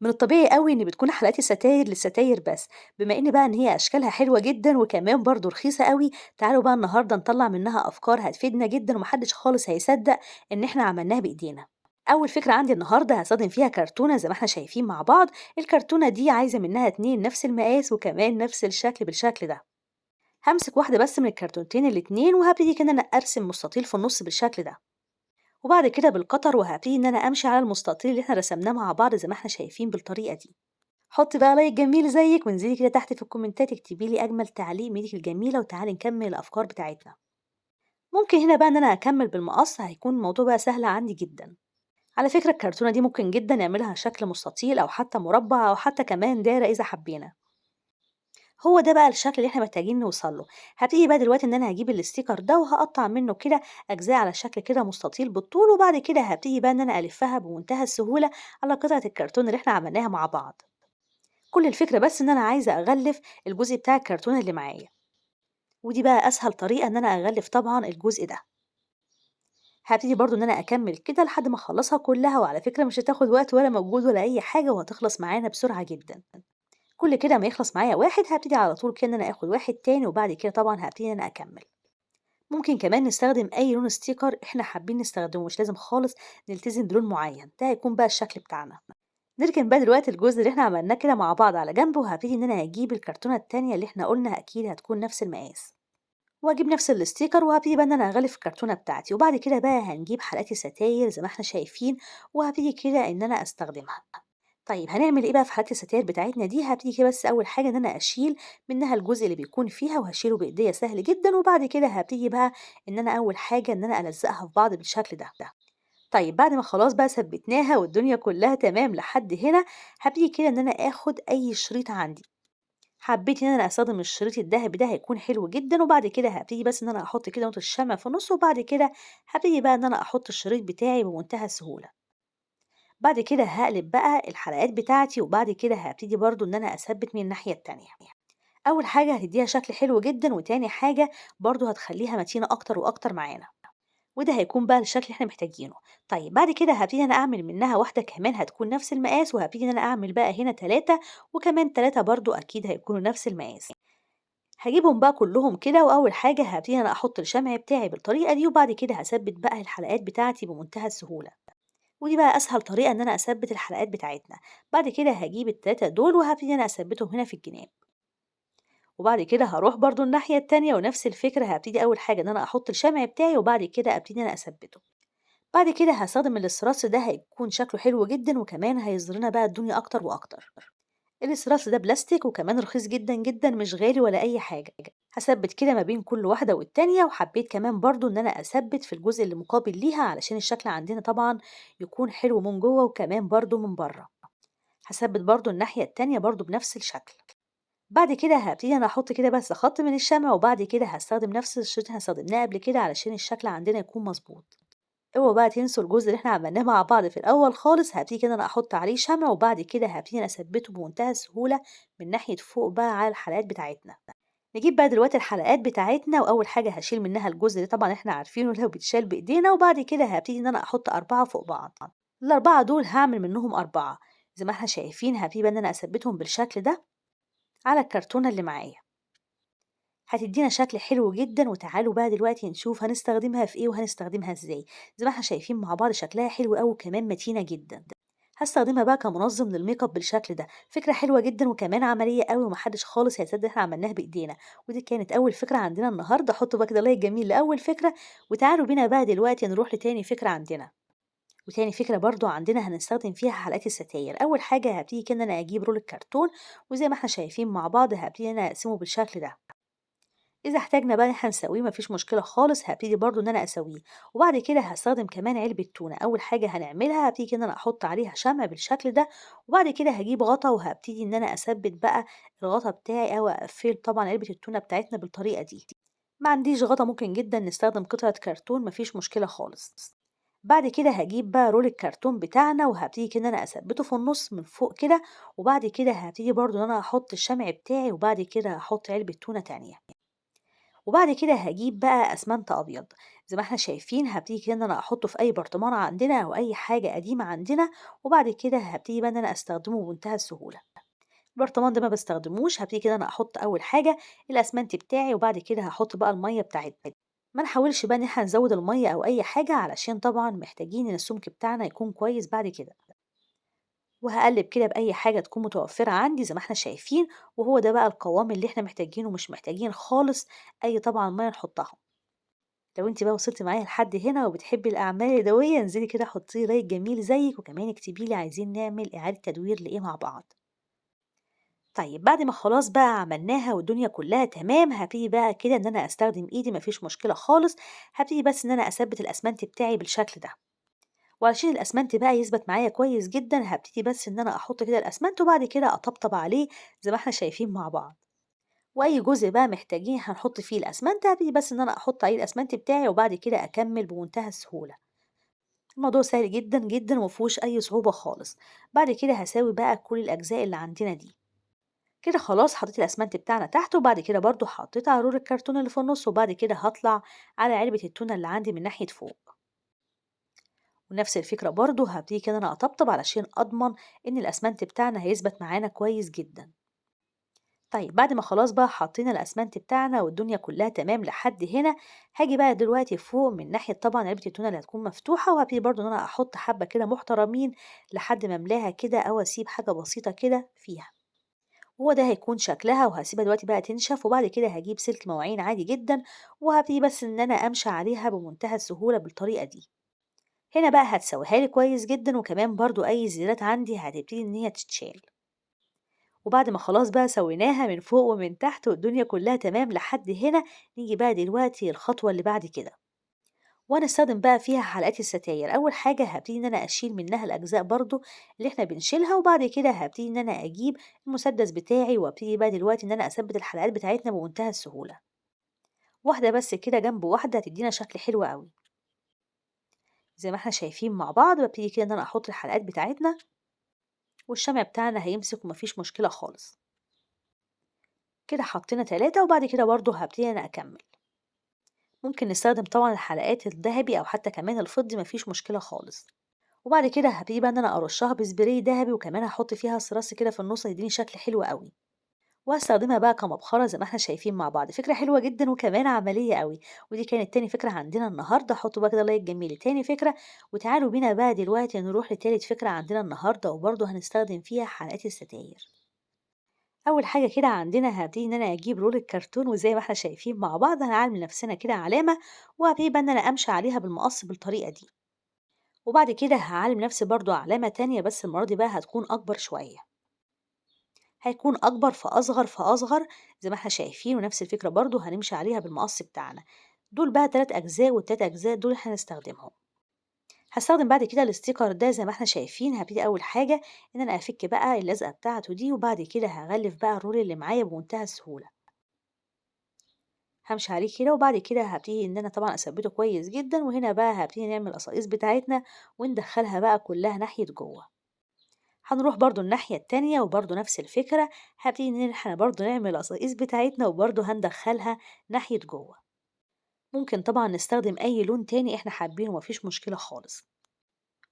من الطبيعي أوي إن بتكون حلقات الستاير للستاير بس، بما إن بقى إن هي أشكالها حلوة جدًا وكمان برضه رخيصة أوي، تعالوا بقى النهارده نطلّع منها أفكار هتفيدنا جدًا وما حدش خالص هيصدق إن إحنا عملناها بإيدينا. أول فكرة عندي النهارده هاستخدم فيها كرتونة زي ما إحنا شايفين مع بعض، الكرتونة دي عايزة منها 2 نفس المقاس وكمان نفس الشكل بالشكل ده. هامسك واحدة بس من الكرتونتين الاتنين وهبتدي كده إن أنا أرسم مستطيل في النص بالشكل ده. وبعد كده بالقطر وهبتدي إن أنا أمشي على المستطيل اللي إحنا رسمناه مع بعض زي ما إحنا شايفين بالطريقة دي. حطي بقى like جميل زيك وانزلي كده تحت في الكومنتات اكتبي لي أجمل تعليق من ايدك الجميلة، وتعالي نكمل الأفكار بتاعتنا. ممكن هنا بقى إن أنا أكمل بالمقص، هيكون الموضوع بقى سهل عندي جدا. على فكرة الكرتونة دي ممكن جدا نعملها شكل مستطيل أو حتى مربع أو حتى كمان دايرة إذا حبينا. هو ده بقى الشكل اللي احنا محتاجين نوصل له. هبتدي بقى دلوقتي ان انا هجيب ال sticker ده وهقطع منه كده اجزاء على شكل كده مستطيل بالطول، وبعد كده هبتدي بقى ان انا الفها بمنتهى السهولة على قطعة الكرتون اللي احنا عملناها مع بعض. كل الفكرة بس ان انا عايزة اغلف الجزء بتاع الكرتون اللي معايا، ودي بقى اسهل طريقة ان انا اغلف طبعا الجزء ده. هبتدي برضو ان انا اكمل كده لحد ما اخلصها كلها، وعلى فكرة مش هتاخد وقت ولا مجهود ولا اي حاجة، وهتخلص معانا بسرعة جدا. كل كده ما يخلص معايا واحد هبتدي على طول كده ان انا اخد واحد تاني، وبعد كده طبعا هبتدي ان انا اكمل. ممكن كمان نستخدم اي لون sticker احنا حابين نستخدمه، مش لازم خالص نلتزم بلون معين، ده هيكون بقى الشكل بتاعنا. نركن بقى دلوقتي الجزء اللي احنا عملناه كده مع بعض على جنب، وهبتدي ان انا هجيب الكرتونة التانية اللي احنا قلنا اكيد هتكون نفس المقاس، واجيب نفس ال sticker وهبتدي بقى ان انا اغلف الكرتونة بتاعتي. وبعد كده بقى هنجيب حلقات الستاير زي ما احنا شايفين، وهبتدي كده ان انا استخدمها. طيب هنعمل ايه بقى في حلقات الستاير بتاعتنا دي؟ هبتدي كده بس اول حاجه ان انا اشيل منها الجزء اللي بيكون فيها، وهشيله بايديا سهل جدا. وبعد كده هبتدي بقى ان انا اول حاجه ان انا الزقها في بعض بالشكل ده. طيب بعد ما خلاص بقى ثبتناها والدنيا كلها تمام لحد هنا، هبتدي كده ان انا اخد اي شريط عندي. حبيت ان انا استخدم الشريط الذهبي ده هيكون حلو جدا. وبعد كده هبتدي بس ان انا احط كده نقطه الشمع في النص، وبعد كده هبتدي بقى ان انا احط الشريط بتاعي بمنتهى السهوله. بعد كده هقلب بقى الحلقات بتاعتي، وبعد كده هبتدي برضو ان انا اثبت من الناحية التانية. اول حاجة هتديها شكل حلو جدا، وتاني حاجة برضو هتخليها متينة اكتر واكتر معانا، وده هيكون بقى الشكل اللي احنا محتاجينه. طيب بعد كده هبتدي انا اعمل منها واحدة كمان هتكون نفس المقاس، وهبتدي ان انا اعمل بقى هنا 3 وكمان 3 برضو اكيد هيكونوا نفس المقاس. هجيبهم بقى كلهم كده، واول حاجة هبتدي انا احط الشمع بتاعي بالطريقة دي، وبعد كده هثبت بقى الحلقات بتاعتي بمنتهى السهولة. ودي بقى اسهل طريقة ان انا اثبت الحلقات بتاعتنا. بعد كده هجيب التلاتة دول وهبتدي انا اثبتهم هنا في الجناب، وبعد كده هروح برضو الناحية التانية ونفس الفكرة. هبتدي اول حاجة ان انا احط الشمع بتاعي، وبعد كده ابتدي ان انا اثبته. بعد كده هستخدم الاستراس ده، هيكون شكله حلو جدا وكمان هيظهر لنا بقى الدنيا اكتر واكتر. الاستراس ده بلاستيك وكمان رخيص جدا جدا، مش غالي ولا اي حاجة. هثبت كده ما بين كل واحدة والتانية، وحبيت كمان برضو ان انا اثبت في الجزء اللي مقابل ليها علشان الشكل عندنا طبعا يكون حلو من جوه وكمان برضو من بره. هثبت برضو الناحية التانية برضو بنفس الشكل. بعد كده هبتدي انا احط كده بس خط من الشمع، وبعد كده هستخدم نفس الشريط اللي استخدمناه قبل كده علشان الشكل عندنا يكون مظبوط. اوعوا بقى تنسوا الجزء اللي احنا عملناه مع بعض في الاول خالص، هبتدي كده انا احط عليه شمع، وبعد كده هبتدي انا اثبته بمنتهى السهوله من ناحيه فوق بقى على الحلقات بتاعتنا. نجيب بقى دلوقتي الحلقات بتاعتنا، واول حاجه هشيل منها الجزء اللي طبعا احنا عارفينه اللي هو بيتشال بايدينا، وبعد كده هبتدي ان انا احط 4 فوق بعض. ال4 دول هعمل منهم 4 زي ما احنا شايفين. هبتدي بقى ان انا اثبتهم بالشكل ده على الكرتونه اللي معايا، هتدينا شكل حلو جدا. وتعالوا بقى دلوقتي نشوف هنستخدمها في ايه وهنستخدمها ازاي. زي ما احنا شايفين مع بعض شكلها حلو قوي وكمان متينه جدا. هستخدمها بقى كمنظم للميك اب بالشكل ده، فكره حلوه جدا وكمان عمليه قوي ومحدش خالص هيصدق احنا عملناها بايدينا. ودي كانت اول فكره عندنا النهارده. حطوا بقى كده like جميل لاول فكره، وتعالوا بينا بقى دلوقتي نروح لتاني فكره عندنا. وتاني فكرة برضو عندنا هنستخدم فيها حلقات الستاير. أول حاجة هبتدي كده إن أنا أجيب roll الكرتون، وزي ما احنا شايفين مع بعض هبتدي إن أنا أقسمه بالشكل ده. إذا احتاجنا بقى إن احنا نسويه مفيش مشكلة خالص، هبتدي برضو إن أنا أسويه. وبعد كده هستخدم كمان علبة تونة. أول حاجة هنعملها هبتدي كده إن أنا أحط عليها شمع بالشكل ده، وبعد كده هجيب غطا وهبتدي إن أنا أثبت بقى الغطا بتاعي أو أقفل طبعا علبة التونة بتاعتنا بالطريقة دي. ما عنديش غطا ممكن جدا نستخدم قطعة كرتون مفيش مشكلة خالص. بعد كده هجيب بقى roll الكرتون بتاعنا وهبتدي كده إن أنا أثبته في النص من فوق كده، وبعد كده هبتدي برضو إن أنا أحط الشمع بتاعي، وبعد كده هحط علبة تونة تانية. وبعد كده هاجيب بقى أسمنت أبيض، زي ما إحنا شايفين هابتدي كده إن أنا أحطه في أي برطمان عندنا أو أي حاجة قديمة عندنا، وبعد كده هابتدي بقى إن أنا أستخدمه بمنتهى السهولة. البرطمان ده ما باستخدموش، هابتدي كده أنا أحط أول حاجة الأسمنت بتاعي، وبعد كده هاحط بقى المية بتاعتنا. ما نحاولش بقى إن إحنا نزود المية أو أي حاجة، علشان طبعا محتاجين إن السمك بتاعنا يكون كويس بعد كده. وهقلب كده بأي حاجة تكون متوفرة عندي زي ما احنا شايفين، وهو ده بقى القوام اللي احنا محتاجينه، مش محتاجين خالص أي طبعا مية نحطها. لو انت بقى وصلتي معايا لحد هنا وبتحبي الأعمال اليدوية، انزلي كده حطي like جميل زيك، وكمان اكتبي لي عايزين نعمل إعادة تدوير لإيه مع بعض. طيب بعد ما خلاص بقى عملناها والدنيا كلها تمام، هبتدي بقى كده إن أنا أستخدم إيدي، مفيش مشكلة خالص. هبتدي بس إن أنا أثبت الأسمنت بتاعي بالشكل ده، وعشان الأسمنت بقى يثبت معايا كويس جدا هبتدي بس إن أنا أحط كده الأسمنت، وبعد كده أطبطب عليه زي ما احنا شايفين مع بعض. وأي جزء بقى محتاجين هنحط فيه الأسمنت، هبتدي بس إن أنا أحط عليه الأسمنت بتاعي، وبعد كده أكمل بمنتهى السهولة. الموضوع سهل جدا جدا ومفيهوش أي صعوبة خالص. بعد كده هساوي بقى كل الأجزاء اللي عندنا دي كده. خلاص حطيت الأسمنت بتاعنا تحت، وبعد كده برضو حطيت على رول الكرتون اللي في النص، وبعد كده هطلع على علبة التونة اللي عندي من ناحية فوق. ونفس الفكرة برضو هبتدي كده أنا أطبطب علشان أضمن إن الأسمنت بتاعنا هيثبت معانا كويس جدا. طيب بعد ما خلاص بقى حطينا الأسمنت بتاعنا والدنيا كلها تمام لحد هنا، هاجي بقى دلوقتي فوق من ناحية طبعا علبة التونة اللي هتكون مفتوحة، وهبتدي برضو إن أنا أحط حبة كده محترمين لحد ما أملاها كده، أو أسيب حاجة بسيطة كده فيها. وهو ده هيكون شكلها، وهسيبها دلوقتي بقى تنشف. وبعد كده هجيب سلك مواعين عادي جدا، وهبتدي بس إن أنا أمشي عليها بمنتهى السهولة بالطريقة دي. هنا بقى هتسويها لي كويس جدا، وكمان برضو أي زيادات عندي هتبتدي إن هي تتشال. وبعد ما خلاص بقى سويناها من فوق ومن تحت والدنيا كلها تمام لحد هنا، نيجي بقى دلوقتي الخطوة اللي بعد كده، وهنستخدم بقى فيها حلقات الستاير. أول حاجة هبتدي إن أنا أشيل منها الأجزاء برضو اللي إحنا بنشيلها، وبعد كده هبتدي إن أنا أجيب المسدس بتاعي، وابتدي بقى دلوقتي إن أنا أثبت الحلقات بتاعتنا بمنتهى السهولة. واحدة بس كده جنب واحدة هتدينا شكل حلو قوي زي ما احنا شايفين مع بعض. ببتدي كده إن أنا أحط الحلقات بتاعتنا، والشمع بتاعنا هيمسك ومفيش مشكلة خالص. كده حطينا 3، وبعد كده برضو هبتدي أنا أكمل. ممكن نستخدم طبعا الحلقات الذهبي أو حتى كمان الفضي، مفيش مشكلة خالص. وبعد كده هبتدي بقى إن أنا أرشها بسبراي ذهبي، وكمان هحط فيها سراس كده في النص يديني شكل حلو قوي، وهستخدمها بقى كمبخرة زي ما احنا شايفين مع بعض. فكرة حلوة جدا وكمان عملية قوي. ودي كانت تاني فكرة عندنا النهاردة. حطوا بقى كده like جميل لتاني فكرة، وتعالوا بينا بقى دلوقتي نروح لتالت فكرة عندنا النهاردة، وبرضه هنستخدم فيها حلقات الستاير. أول حاجة كده عندنا هبتدي إن أنا أجيب رول الكرتون، وزي ما احنا شايفين مع بعض هنعلم لنفسنا كده علامة، وهبتدي بقى إن أنا أمشي عليها بالمقص بالطريقة دي. وبعد كده هعلم نفسي برضو علامة تانية، بس المرة دي بقى هتكون أكبر شوية، هيكون أكبر فأصغر فأصغر زي ما احنا شايفين. ونفس الفكرة برضو هنمشي عليها بالمقص بتاعنا. دول بقى تلات أجزاء، والتلات أجزاء دول احنا هنستخدمهم. هستخدم بعد كده ال sticker ده زي ما احنا شايفين. هبتدي أول حاجة إن أنا أفك بقى اللزقة بتاعته دي، وبعد كده هغلف بقى ال roll اللي معايا بمنتهى السهولة. همشي عليه كده، وبعد كده هبتدي إن أنا طبعا أثبته كويس جدا. وهنا بقى هبتدي نعمل القصاقيص بتاعتنا وندخلها بقى كلها ناحية جوه. هنروح برضو الناحية التانية وبرضو نفس الفكرة، هبتدي إن احنا برضو نعمل القصاقيص بتاعتنا وبرضو هندخلها ناحية جوه. ممكن طبعا نستخدم أي لون تاني احنا حابينه، مفيش مشكلة خالص.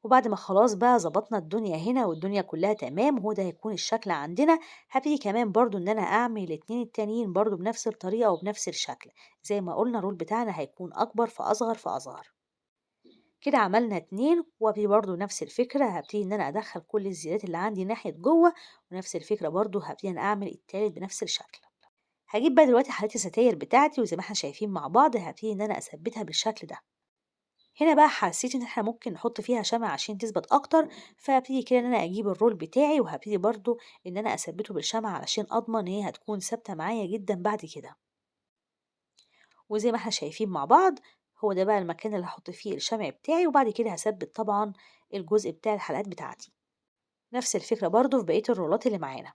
وبعد ما خلاص بقى ظبطنا الدنيا هنا والدنيا كلها تمام، هو ده هيكون الشكل عندنا. هبتدي كمان برضو ان انا اعمل الاتنين التانيين برضو بنفس الطريقة وبنفس الشكل. زي ما قلنا الرول بتاعنا هيكون اكبر فاصغر فاصغر. كده عملنا 2، وابتدي برضو نفس الفكرة هبتدي ان انا ادخل كل الزيادات اللي عندي ناحية جوه، ونفس الفكرة برضو هبتدي ان انا اعمل التالت بنفس الشكل. هجيب بقى دلوقتي حلقات الستاير بتاعتي، وزي ما احنا شايفين مع بعض هبتدي ان انا اثبتها بالشكل ده. هنا بقى حسيت ان احنا ممكن نحط فيها شمع عشان تثبت اكتر، فهبتدي كده ان انا اجيب الرول بتاعي وهبتدي برضو ان انا اثبته بالشمع علشان اضمن ان هي هتكون ثابته معايا جدا بعد كده. وزي ما احنا شايفين مع بعض هو ده بقى المكان اللي هحط فيه الشمع بتاعي، وبعد كده هثبت طبعا الجزء بتاع الحلقات بتاعتي. نفس الفكرة برضو في بقية الرولات اللي معانا.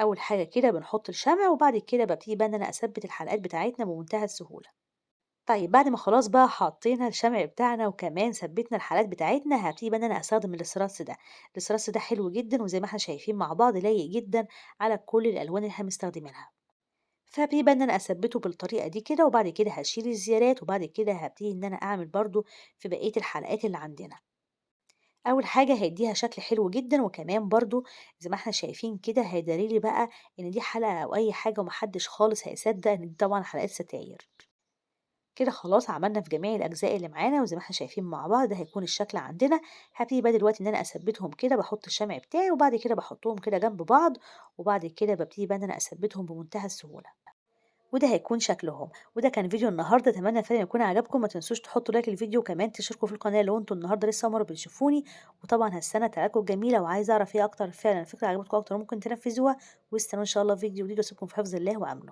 اول حاجة كده بنحط الشمع، وبعد كده ببتدي بقى ان انا اثبت الحلقات بتاعتنا بمنتهى السهولة. طيب بعد ما خلاص بقى حطينا الشمع بتاعنا وكمان ثبتنا الحلقات بتاعتنا، هبتدي بقى ان انا استخدم الستراس ده. الستراس ده حلو جدا، وزي ما احنا شايفين مع بعض لايق جدا على كل الالوان اللي احنا مستخدمينها. فابتدي بقى إن أنا أثبّته بالطريقة دي كده، وبعد كده هاشيل الزيادات، وبعد كده هابتدي إن أنا أعمل برضه في بقية الحلقات اللي عندنا. أول حاجة هيدّيها شكل حلو جدًا، وكمان برضه زي ما إحنا شايفين كده هيداري لي بقى إن دي حلقة أو أي حاجة، وما حدش خالص هيصدّق إن دي طبعًا حلقات ستاير. كده خلاص عملنا في جميع الأجزاء اللي معانا، وزي ما إحنا شايفين مع بعض ده هيكون الشكل عندنا. هابتدي بقى دلوقتي إن أنا أثبّتهم كده، باحط الشمع بتاعي وبعد كده باحطهم كده جنب بعض، وبعد كده بابتدي بقى إن أنا أثبّتهم بمنتهى السهولة، وده هيكون شكلهم. وده كان فيديو النهارده، أتمنى فعلًا يكون عجبكم. ما تنسوش تحطوا like للفيديو، وكمان تشتركوا في القناة لو أنتم النهارده لسه أول مرة بتشوفوني. وطبعًا هاستنى تعليقاتكم الجميلة، وعايزة أعرف إيه أكتر فعلًا فكرة عجبتكم أكتر وممكن تنفذوها. واستنوا إن شاء الله فيديو جديد، وأسيبكم في حفظ الله وأمنه.